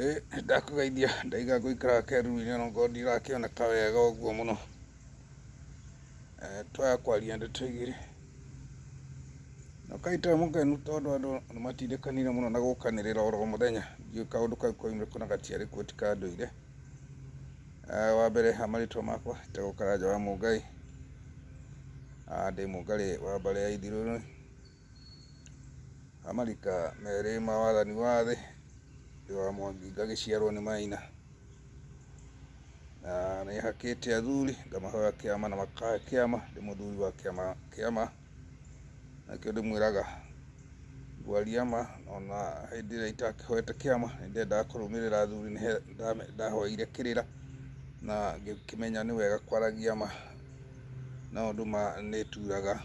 Ndakũgeithia ndaiga ngũikara kĩruru-inĩ onakorwo ndirakĩoneka wega ũguo mũno. Twaya kwaria ndeto igĩrĩ. Na ũkaita mũkenu tondũ andũ nĩ matindĩkanire mũno na gũkanĩrĩra oro mũthenya. Ndiũĩ kaũndũ kau koimire kũ na gatiarĩ kuo ti ka ndũire. Wa mbere ha marĩtwa makwa njĩtagwo Karanja wa Mũngai. Ndĩ Mũngarĩ wa mbarĩ ya Ithirũrũ. A marika merĩ ma wathani wa thĩ, ndĩ wa Mwangi ngagĩciarwo nĩ Maina. Na nĩ hakĩte athuri ngamahoya kĩama na makahe kĩama, ndĩ mũthuri wa kĩama kĩama. Na nĩkĩo ndĩmwĩraga ngwaria ma ona hĩndĩ ĩrĩa itakĩhoete kĩama nĩ ndendaga kũrũmĩrĩra athuri nĩ ndahoeire kĩrĩra na ngĩkĩmenya nĩ wega kwaragia ma, na ũndũ ma nĩ ĩturaga.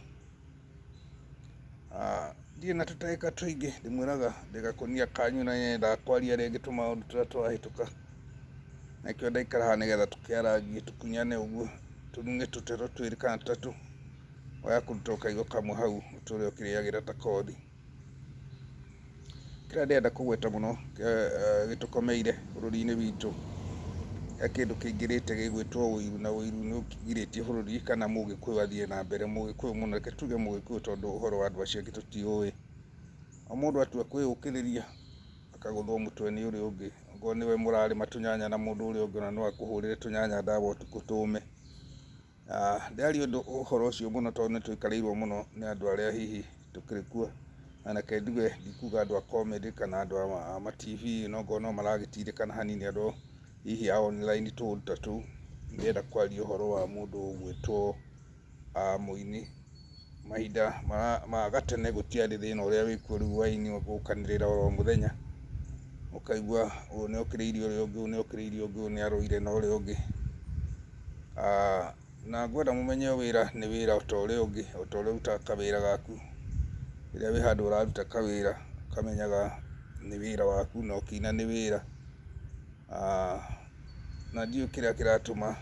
Ndirĩ na tũtagĩka tũingĩ ndĩmwĩraga ndĩ gakũnia kanyu na nyendaga kwaria rĩngĩ tũmaũndũ tũrĩa tũrahĩtũka. Na nĩkĩo ndaikara haha nĩgetha tũkĩarangie tũkunyane ũguo tũnune tũteto twĩrĩ kana tũtatũ. Waya kũruta o kaigo kamwe hau ũtũre ũkĩrĩagĩra ta kothi. Kĩrĩa ndĩrenda kũgweta mũno gĩtũkomeire bũrũri-inĩ witũ, he kĩndũ kĩingĩrĩte gĩgwĩtwo ũiru, na ũiru nĩ ũgirĩtie bũrũri kana mũgĩkũyũ athiĩ na mbere, mũgĩkũyũ mũno, reke tuge mũgĩkũyũ tondũ ũhoro wa andũ acio angĩ tũtiũĩ. O mũndũ atua kwĩyũkĩrĩria akagũthwo mũtwe nĩ ũrĩa ũngĩ, okorwo nĩwe mũrarĩma tũnyanya na mũndũ ũrĩa ũngĩ ona no akũhũrĩre tũnyanya ndawa ũtukũ tũme. Ndĩraria ũndũ ũhoro ũcio mũno tondũ nĩ tũikarĩirwo mũno nĩ andũ arĩa hihi tũkĩrĩ kuo, na reke njuge ndikuga andũ a comedy kana andũ a ma TV no ngorwo no maragĩtindĩkana hanini andũ hihi a online tũũndũ ta tũu. Ndĩrenda kwaria ũhoro wa mũndũ ũgwĩtwo mũini. Mahinda ma gatene gũtiarĩ thĩna ũrĩa wĩkuo rĩu wa aini gũkanĩrĩra oro mũthenya, ũkaigua ũyũ nĩ okĩrĩire ũrĩa ũngĩ, ũyũ nĩ okĩrĩire ũngĩ, ũyũ nĩ arũire na ũrĩa ũngĩ. Na ngwenda mũmenye wĩra nĩ wĩra o ta ũrĩa ũngĩ, o ta ũrĩa ũrutaga kawĩra gaku. Rĩrĩa wĩ handũ ũraruta kawĩra, ũkamenyaga nĩ wĩra waku na ũkĩina nĩ wĩra. Na ndiũĩ kĩrĩa kĩratũma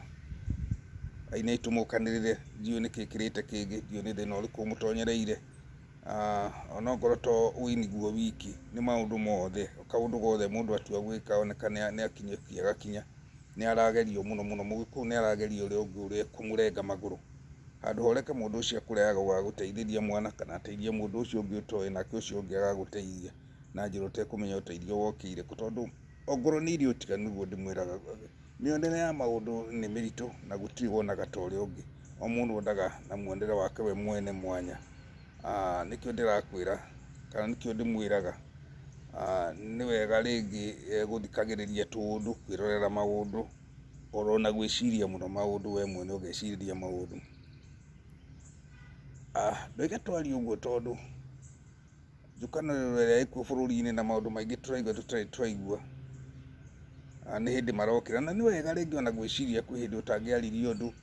aini aitũ mokanĩrĩre, ndiũĩ nĩkĩ kĩrĩte kĩngĩ, ndiũĩ nĩ thĩna ũrĩkũ ũmũtonyereire. Onokorwo to ũini guo wiki, nĩ maũndũ mothe, kaũndũ gothe mũndũ atua gwĩka oneka nĩ akinyũkia gakinya. Nĩ aragerio mũno mũno, mũgĩkũyũ nĩ arageria ũrĩa ũngĩ ũrĩa ekũmũrenga magũrũ. Handũ ha ũreke mũndũ ũcio akũre agagũteithĩria mwana kana ateithie mũndũ ũcio ũngĩ ũtoĩ nake ũcio ũngĩ agagũteithia na njĩra ũtekũmenya ũteithio wokĩire kũ. Tondũ ongorwo nĩ irio tiga nĩguo ndĩmwĩraga, mĩonere ya maũndũ nĩ mĩritũ na gũtirĩ wonaga ta ũrĩa ũngĩ. O mũndũ onaga na muonere wake we mwene mwanya. Nĩkĩo ndĩrakwĩra kana nĩkĩo ndĩmwĩraga nĩ wega rĩngĩ gũthikagĩrĩria tũũndũ, kwĩrorera maũndũ, oro na gwĩciria mũno maũndũ we mwene ũgecirĩria maũndũ. Ndoiga twarie ũguo tondũ njũkanĩrĩro ĩrĩa ĩkuo bũrũri-inĩ na maũndũ maingĩ tũraigua tũtarĩ twaigua, nĩ hĩndĩ marokĩra. Na nĩ wega rĩngĩ ona gwĩciria kwĩ hĩndĩ ũtangĩaririe ũndũ,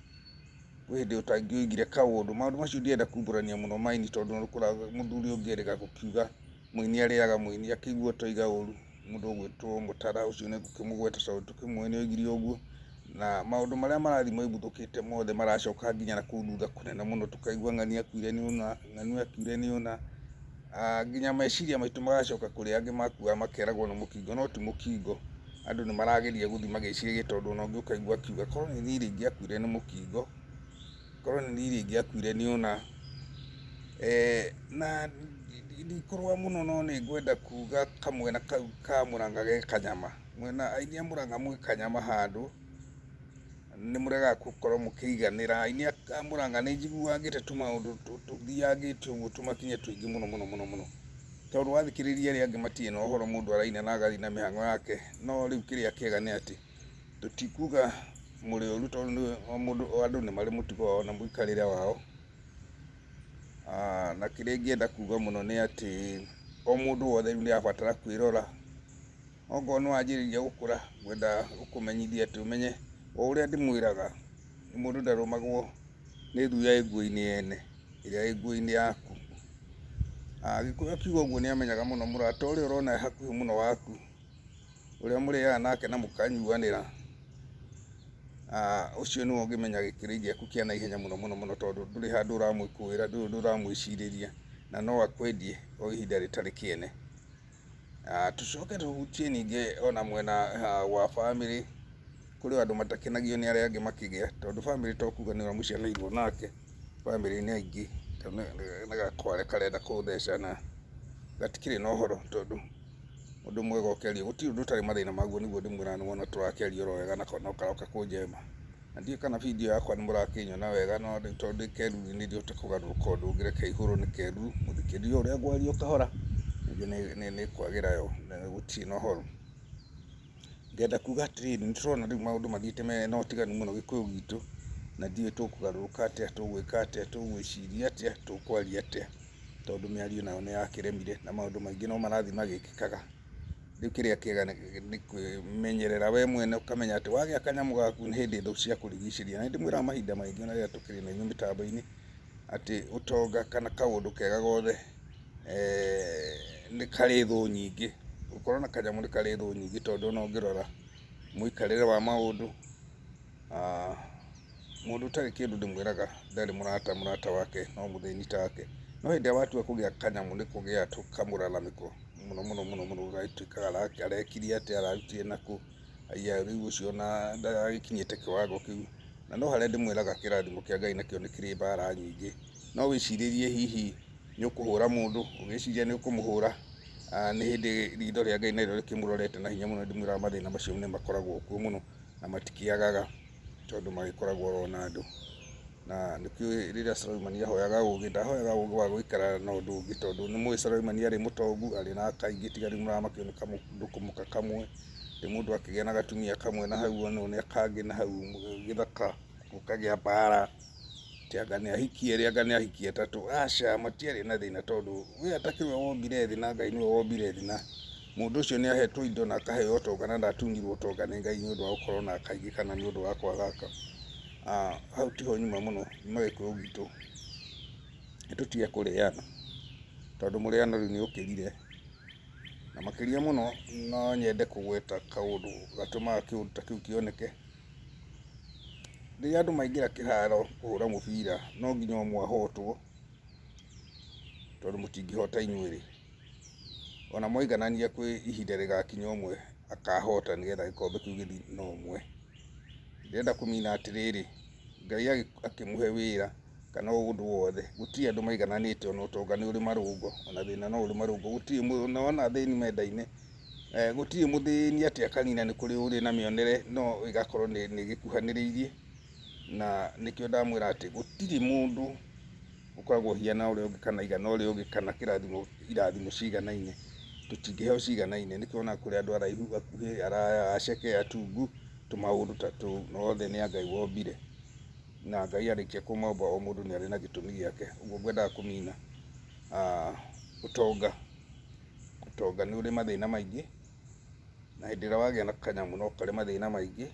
kwĩ hĩndĩ ũtangĩoigire kaũndũ. Maũndũ macio ndirenda kumbũrania mũno maini tondũ nĩ ũkoraga mũthuri ũngĩ erĩga gũkiuga mũini arĩaga mũini akĩigua toiga ũru. Mũndũ ũgwĩtwo Mũtara ũcio nĩ ngũkĩmũgweta tondũ tũkĩmũĩ nĩ oigire ũguo. Na maũndũ marĩa marathiĩ moimbuthũkĩte mothe maracoka nginya na kũu thutha kũnene mũno tũkaigua ng'ania akuire nĩ ũna, ng'ania akuire nĩ ũna. Nginya meciria maitũ magacoka kũrĩa angĩ makuaga makeragwo nĩ mũkingo, no ti mũkingo. Andũ nĩ marageria gũthiĩ magĩciragia tondũ ona ũngĩ ũkaigua akiuga korwo nĩ niĩ ingĩakuire nĩ mũkingo, korwo nĩ niĩ ingĩakuire nĩ ũna. Na ndikũrũa mũno no nĩ ngwenda kuga kamwena kau ka Mũrang'a ge kanyama. Mwena aini a Mũrang'a mwĩ kanyama handũ, nĩ mũregaga gũkorwo mũkĩiganĩra. Aini a Mũrang'a nĩ njiguangĩte tũmaũndũ tũthiangĩte ũguo tũmakinya tũingĩ mũno mũno mũno mũno. Tondũ wathikĩrĩria arĩa angĩ matirĩ na ũhoro mũndũ araina na agathiĩ na mĩhang'o yake, no rĩu kĩrĩa kĩega nĩ atĩ, tũtikuga mũrĩ oru tondũ nĩ o mũndũ andũ nĩ marĩ mũtugo wao na mũikarĩre wao. Na kĩrĩa ingĩenda kuga mũno nĩ atĩ o mũndũ wothe rĩu nĩ arabatara kwĩrora. Okorwo nĩ wanjĩrĩria gũkũra ngwenda gũkũmenyithia atĩ ũmenye o ũrĩa ndĩmwĩraga, mũndũ ndarũmagwo nĩ thuya ĩ nguo-inĩ yene ĩrĩa ĩ nguo-inĩ yaku. Gĩkũyũ akiuga ũguo nĩ amenyaga mũno mũrata ũrĩa ũrona e hakuhĩ mũno waku, ũrĩa mũrĩaga nake na mũkanyuanĩra, ũcio nĩwe ũngĩmenya gĩkĩro gĩaku kĩa naihenya mũno mũno mũno tondũ ndũrĩ handũ ũramwĩkũĩra, ndũrĩ ũndũ ũramwĩcirĩria na no akwendie o ihinda rĩtarĩ kĩene. Tũcoke tũhutie ningĩ ona mwena wa bamĩrĩ, kũrĩ andũ matakenagio nĩ arĩa angĩ makĩgĩa, tondũ bamĩrĩ to kuga nĩ ũrĩa mũciaranĩirwo nake, bamĩrĩ nĩ aingĩ, nĩ gakware karenda kũtheca na gatikĩrĩ na ũhoro tondũ ũndũ mwega ũkĩaria gũtirĩ ũndũ ũtarĩ mathĩna maguo nĩguo ndĩmwĩraga nĩwona tũrakĩaria oro wega nako no karoka kũnjema. Na ndiũĩ kana video yakwa nĩ mũrakĩnyona wega no rĩu tondũ ndĩ kĩruru-inĩ ndingĩhota kũgarũrũka ũndũ ũngĩ reke ihũrwo nĩ kĩruru, mũthikĩrĩrie ũrĩa ngwaria o kahora ningĩ nĩ ĩkwagĩra yo na gũtirĩ na ũhoro. Ngenda kuga atĩrĩrĩ, nĩ tũrona rĩu maũndũ mathiĩte mena ũtiganu mũno gĩkũyũ gitũ, na ndiũĩ tũkũgarũrũka atĩa, tũgwĩka atĩa, tũgwĩciria atĩa, tũkwaria atĩa, tondũ mĩario nayo nĩ yakĩremire na maũndũ maingĩ no marathiĩ magĩkĩkaga. Rĩu kĩrĩa kĩega nĩ kwĩmenyerera we mwene ũkamenya atĩ wagĩa kanyamũ gaku nĩ hĩndĩ thũ ciakũrigicĩria. Na nĩ ndĩmwĩraga mahinda maingĩ ona rĩrĩa tũkĩrĩ na inyuĩ mĩtambo-inĩ, atĩ ũtonga kana kaũndũ kega gothe nĩ karĩ thũ nyingĩ. Gũkorwo na kanyamũ nĩ karĩ thũ nyingĩ tondũ ona ũngĩrora mũikarĩre wa maũndũ, mũndũ ũtarĩ kĩndũ ndĩmwĩraga ndarĩ mũrata, mũrata wake no mũthĩni take. No hĩndĩ ĩrĩa watua kũgĩa kanyamũ nĩ kũgĩa tũkamũraramĩko mũno mũno mũno mũno gũgagĩtuĩka arekire atĩa, ararutire nakũ, haiya rĩu ũcio ona ndagagĩkinyĩte kĩwango kĩu. Na no harĩa ndĩmwĩraga kĩrathimo kĩa Ngai nakĩo nĩ kĩrĩ mbara nyingĩ. No wĩcirĩrie hihi nĩ ũkũhũra mũndũ, ũgĩciria nĩ ũkũmũhũra, nĩ hĩndĩ ritho rĩa Ngai narĩo rĩkĩmũrorete na hinya mũno. Nĩ ndĩmwĩraga mathĩna macio nĩ makoragwo kuo mũno na matikĩagaga tondũ magĩkoragwo oro na andũ. Na nĩkĩo rĩrĩa Suleimani ahoyaga ũgĩ, ndahoyaga ũgĩ wa gũikara na ũndũ ũngĩ tondũ nĩ mũĩ Suleimani arĩ mũtongu, arĩ na aka aingĩ tiga rĩu mũramakio nĩ kamũndũ mũka kamwe. Atĩ mũndũ akĩgĩa na gatumia kamwe na hau one kangĩ na hau gĩthaka gũkagĩa mbara, atĩ anga nĩ ahikie erĩ anga nĩ ahikie atatũ. Aca matiarĩ na thĩna tondũ we atakĩrĩ we wombire thĩ na Ngai nĩwe wombire thĩ na mũndũ ũcio nĩ ahetwo indo na akaheo ũtonga na ndatunyirwo ũtonga nĩ Ngai nĩ ũndũ wa gũkorwo na aka aingĩ kana nĩ ũndũ wa kwaga aka. Hau tiho nyuma mũno, nyuma gĩkũyũ gitũ, nĩ tũtige kũrĩana tondũ mũrĩano rĩu nĩ ũkĩrire. Na makĩria mũno no nyende kũgweta kaũndũ gatũmaga kĩũndũ ta kĩu kĩoneke. Rĩrĩa andũ maingĩra kĩharo kũhũra mũbira no nginya ũmwe ahotwo, tondũ mũtingĩhota inyuerĩ. Ona mwaiganania kwĩ ihinda rĩgakinya ũmwe akahota nĩgetha gĩkombe kĩu gĩthiĩ na ũmwe. Ndĩrenda kũmina atĩrĩrĩ, Ngai akĩmũhe wĩra kana ũndũ wothe, gũtirĩ andũ maigananĩte ona ũtonga nĩ ũrĩ marũngo, ona thĩna no ũrĩ marũngo, gũtirĩ ona wona athĩni mendaine, gũtirĩ mũthĩni atĩ akanina nĩ kũrĩ ũrĩ na mĩonere no ĩgakorwo nĩ ĩgĩkuhanĩrĩirie, na nĩkĩo ndamwĩra atĩ gũtirĩ mũndũ ũkoragwo ũhiana ũrĩa ũngĩ kana aigana ũrĩa ũngĩ kana kĩrathimo irathimo ciganaine, tũtingĩheo ciganaine, nĩkĩo wonaga kũrĩ andũ araihu, akuhĩ, araya, aceke, atungu, tũmaũndũ ta tũu, na othe nĩ a Ngai wombire, na Ngai arĩkia kũmomba o mũndũ nĩ arĩ na gĩtũmi gĩake, ũguo ngwendaga kũmina ũtonga, ũtonga nĩ ũrĩ mathĩna maingĩ, na hĩndĩ ĩrĩa wagĩa na kanyamũ no karĩ mathĩna maingĩ,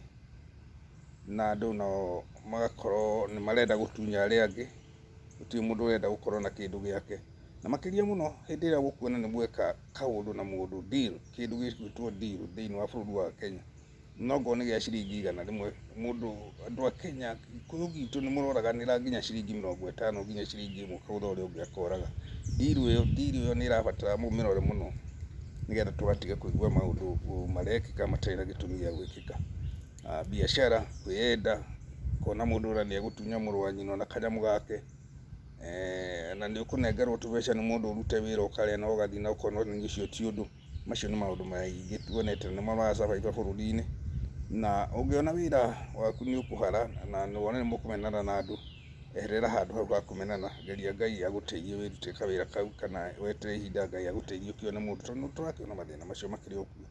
na andũ nao magakorwo nĩ marenda gũtunya arĩa angĩ, gũtirĩ mũndũ ũrenda gũkorwo na kĩndũ gĩake. Na makĩria mũno hĩndĩ ĩrĩa ũkuona nĩ mweka kaũndũ na mũndũ deal, kĩndũ gĩgwĩtwo deal thĩinĩ wa bũrũri wa Kenya, no ngorwo nĩ gĩa ciringi 100, mũndũ, andũ a Kenya, gĩkũyũ gitũ nĩ mũroraganĩra nginya ciringi 50 nginya ciringi 1 ũkagũtha ũrĩa ũngĩ akoraga. Deal ĩyo, deal ĩyo nĩ ĩrabatara mũmĩrore mũno nĩgetha tũgatiga kũigua maũndũ marekĩka matarĩ na gĩtũmi gĩa gwĩkĩka. Biacara, kwĩyenda, ũkona mũndũ ona nĩ egũtunya mũrũ wa nyina ona kanyamũ gake, na nĩ ũkũnengerwo tũbeca nĩ mũndũ ũrute wĩra ũkarĩa na ũgathiĩ na ũkona ũcio ti ũndũ. Macio nĩ maũndũ maingĩ tuonete na nĩmo mara survive bũrũri-inĩ. Na ũngĩona wĩra waku nĩ ũkũhara na wone nĩ mũkũmenana na andũ, eherera handũ hau ha kũmenana, geria Ngai agũteithie wĩrute kawĩra kau kana weterere ihinda Ngai agũteithie ũkĩone mũndũ, tondũ nĩ tũrakĩona mathĩna macio makĩrĩ o kuo.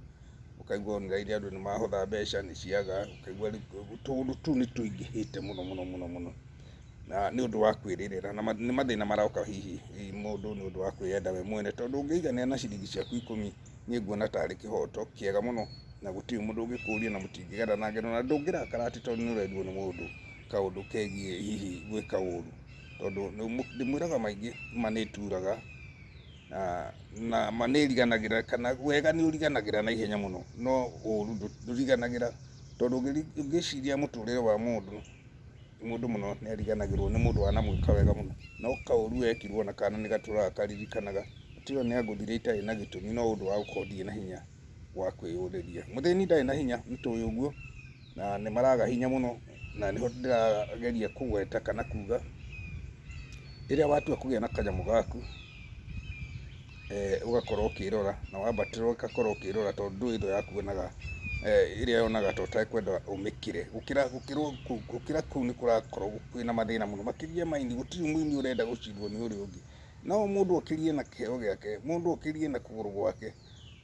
Ũkaigua online andũ nĩ mahotha mbeca nĩ ciaga, ũkaigua rĩu tũũndũ tũu nĩ tũingĩhĩte mũno mũno mũno mũno, na nĩ ũndũ wa kwĩrĩrĩra na nĩ mathĩna maroka hihi mũndũ nĩ ũndũ wa kwĩyenda we mwene, tondũ ũngĩiganĩra na ciringi ciaku 10 niĩ nguona tarĩ kĩhoto kĩega mũno, na gũtirĩ mũndũ ũngĩkũria na mũtingĩgerana ngero, na ndũngĩrakara atĩ tondũ nĩ ũrerirwo nĩ mũndũ kaũndũ kegiĩ hihi gwĩka ũru, tondũ ndĩmwĩraga maingĩ ma nĩ ĩturaga, na ma nĩ ĩriganagĩra kana wega nĩ ũriganagĩra na ihenya mũno, no ũru ndũriganagĩra, tondũ ũngĩciria mũtũrĩre wa mũndũ, mũndũ mũno nĩ ariganagĩrwo nĩ mũndũ wanamwĩka wega mũno, no kaũru wekirwo ona kana nĩ gatũraga karirikanaga. Tiga nĩ angũthire itarĩ na gĩtũmi no ũndũ wa gũkorwo ndirĩ na hinya wa kwĩyũrĩria. Mũthĩni ndarĩ na hinya, nĩ tũĩ ũguo, na nĩ maraga hinya mũno, na nĩho ndĩrageria kũgweta kana kuga, rĩrĩa watua kũgĩa na kanyamũ gaku, ũgakorwo ũkĩrora na wambatĩra ũgakorwo ũkĩrora tondũ ndũĩ thũ yaku yonaga ĩrĩa yonaga ta ũtekwenda ũmĩkĩre. Gũkĩra kũu nĩ kũrakorwo kwĩna mathĩna mũno makĩria ma aini, gũtirĩ mũini ũrenda gũcindwo nĩ ũrĩa ũngĩ. No mũndũ okĩrie na kĩheo gĩake, mũndũ okĩrie na kũgũrũ gwake,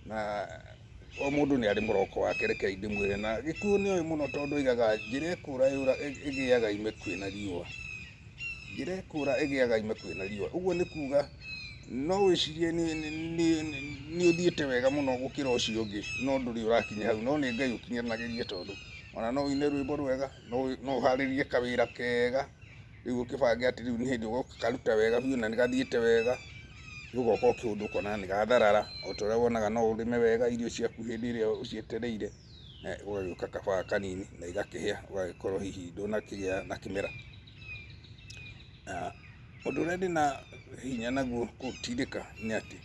na o mũndũ nĩ arĩ mũroko wake, rekei ndĩmwĩre. Na Gĩkũyũ nĩ oĩ mũno tondũ oigaga njĩra ĩkũra ĩgĩaga ime kwĩna riũa. Njĩra ĩkũra ĩgĩaga ime kwĩna riũa. Ũguo nĩ kuga no wĩcirie nĩ ũthiĩte wega mũno gũkĩra ũcio ũngĩ, no ndũrĩ ũrakinya hau. No nĩ Ngai ũkinyanagĩria tondũ ona no ũine rwĩmbo rwega, no ũharĩrie kawĩra kega, rĩu ũkĩbange atĩ rĩu nĩ hĩndĩ ũgũkaruta wega biũ na nĩ gathiĩte wega, rĩu ũgoka ũkĩũndũ ũkona nĩ gatharara, o ta ũrĩa wonaga no ũrĩme wega irio ciaku hĩndĩ ĩrĩa ũcietereire, gũgagĩũka kabaa kanini na igakĩhĩa, ũgagĩkorwo hihi ndũnakĩgĩa na kĩmera. Ũndũ ũrĩa ndĩna hinya naguo kũtindĩka nĩ atĩ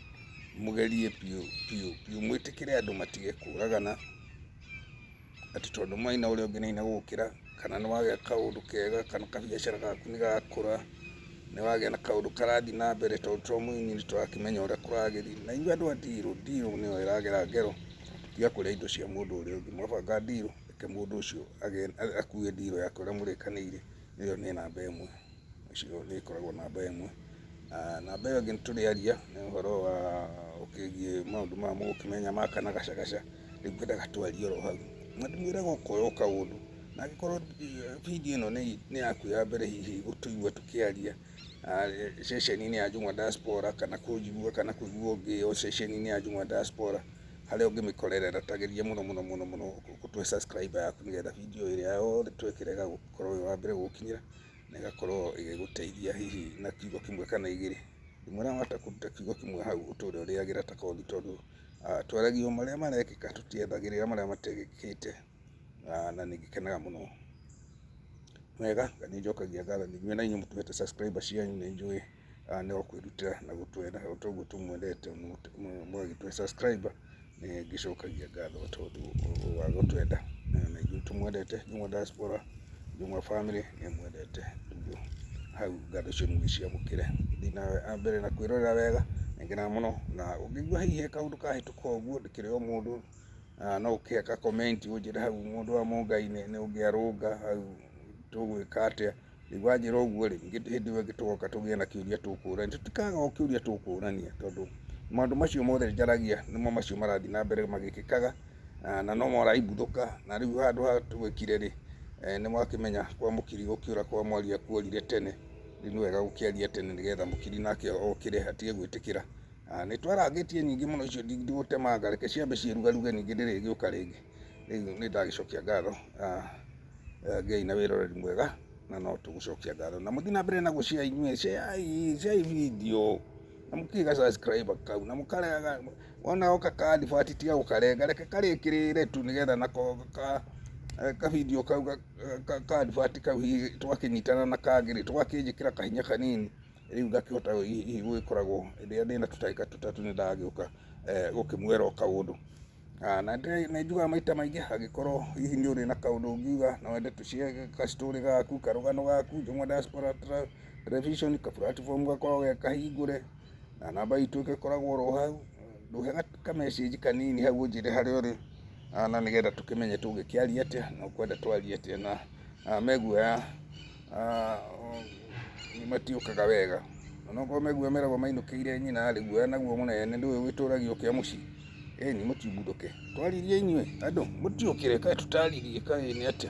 mũgerie biũ biũ biũ mwĩtĩkĩre andũ matige kũragana, atĩ tondũ mwaina ũrĩa ũngĩ nĩ aina gũgũkĩra, kana nĩ wagĩa kaũndũ kega, kana kabiacara gaku nĩ gakũra, nĩ wagĩa na kaũndũ karathiĩ na mbere tondũ to mũini nĩ tũrakĩmenya ũrĩa kũragĩthiĩ. Na inyuĩ andũ a ndirũ, ndirũ nĩyo ĩragera ngero, tiga kũrĩa indo cia mũndũ ũrĩa ũngĩ. Mwabanga ndirũ, reke mũndũ ũcio akue ndirũ yake ũrĩa mũrĩkanĩire, ĩyo nĩ namba ĩmwe. Ũcio nĩ ĩkoragwo namba ĩmwe. Namba ĩyo ĩngĩ tũrĩaria nĩ ũhoro wa ũkĩgiĩ maũndũ maya mũgũkĩmenya ma kana gacagaca, rĩu ngwendaga twarie oro hau. Na ndĩmwĩraga ũkoya o kaũndũ, na angĩkorwo video ĩno nĩ yaku ya mbere hihi gũtũigua tũkĩaria ceceni-inĩ ya Njũng'wa Diaspora kana kũnjigua kana kũigua ũngĩ o ceceni-inĩ ya Njũng'wa Diaspora, harĩa ũngĩmĩkorerera ta geria mũno mũno mũno mũno gũtũhe subscribe yaku nĩgetha video ĩrĩa yothe twekĩra ĩgagũkorwo ĩ wa mbere gũgũkinyĩra. Na ĩgakorwo ĩgĩgũteithia hihi na kiugo kĩmwe kana igĩrĩ. Ndĩmwĩraga wahota kũruta kiugo kĩmwe hau ũtũre ũrĩagĩra ta kothi tondũ twaragia o marĩa marekĩka tũtiethagĩrĩra marĩa matekĩkĩte na nĩ ngĩkenaga mũno. Wega, nĩ njokagia ngatho nĩ inyuĩ na inyuĩ mũtũhete subscriber cianyu nĩ njũĩ nĩ o kwĩrutĩra na gũtwenda o ta ũguo tũmwendete mũgagĩtũhe subscriber. Nĩ ngĩcokagia ngatho tondũ wa gũtwenda na ithuĩ tũmwendete Njũng'wa Diaspora, Njũng'wa family nĩ mwendete ũguo hau ngatho icio mũgĩciamũkĩre. Thiĩ na mbere na kwĩrorera wega, nĩ ngenaga mũno na ũngĩigua hihi he kaũndũ kahĩtũka ũguo ndĩkĩrĩ o mũndũ, no ũkĩhe ka comment ũnjĩre hau mũndũ wa Mũngai nĩ ũngĩarũnga hau tũgwĩka atĩa. Rĩu wanjĩra ũguo rĩ, hĩndĩ ĩyo ĩngĩ tũgoka tũgĩe na kĩũria tũkũrania. Tũtikaga o kĩũria tũkũrania tondũ maũndũ macio mothe njaragia nĩmo macio marathiĩ na mbere magĩkĩkaga na no maraibuthũka. Na rĩu handũ ha tũgĩkire rĩ, nĩ mwakĩmenya kwa mũkiri gũkĩũra kwa mwaria kuorire tene. Rĩu nĩ wega gũkĩaria tene nĩgetha mũkiri nake okĩre atige gwĩtĩkĩra. Nĩ twarangĩtie nyingĩ mũno icio ndigũtemanga, reke ciambe ciĩrugaruge ningĩ ndĩrĩgĩũka rĩngĩ. Rĩu nĩ ndagĩcokia ngatho. Gĩai na wĩroreri mwega na no tũgũcokia ngatho na mũthiĩ na mbere na gũshare inyuĩ share share video na mũkĩga subscribe kau na mũkarega wona oka ka advert tiga gũkarenga reke karĩkĩrĩre tu nĩgetha nako ka ka video kau ka advert kau hihi twakĩnyitana na kangĩ rĩ tũgakĩnjĩkĩra kahinya kanini rĩu ngakĩhota hihi gũgĩkoragwo rĩrĩa ndĩna tũtagĩka tũtatũ nĩ ndagĩũka gũkĩmwĩra o kaũndũ. Na nĩ njugaga maita maingĩ angĩkorwo hihi nĩ ũrĩ na kaũndũ ũngiuga na wende tũ share ga story gaku, karũgano gaku, Njũng'wa Diaspora Television, ka platform gakoragwo ge kahingũre, na namba itũ ĩgĩkoragwo oro hau, ndũhe ka message kanini hau ũnjĩre harĩa ũrĩ, na nĩgetha tũkĩmenye tũngĩkĩaria atĩa na ũkwenda twarie atĩa na meguoya matiũkaga wega. Onokorwo me guoya meragwo mainũkĩire nyina-rĩ, guoya naguo mũnene ndũĩ wĩtũragia ũkĩa mũciĩ. Ĩni mũtiumbũke. Twaririe inyuĩ andũ mũtiũkĩre kaĩ tũtaririe kaĩ nĩ atĩa.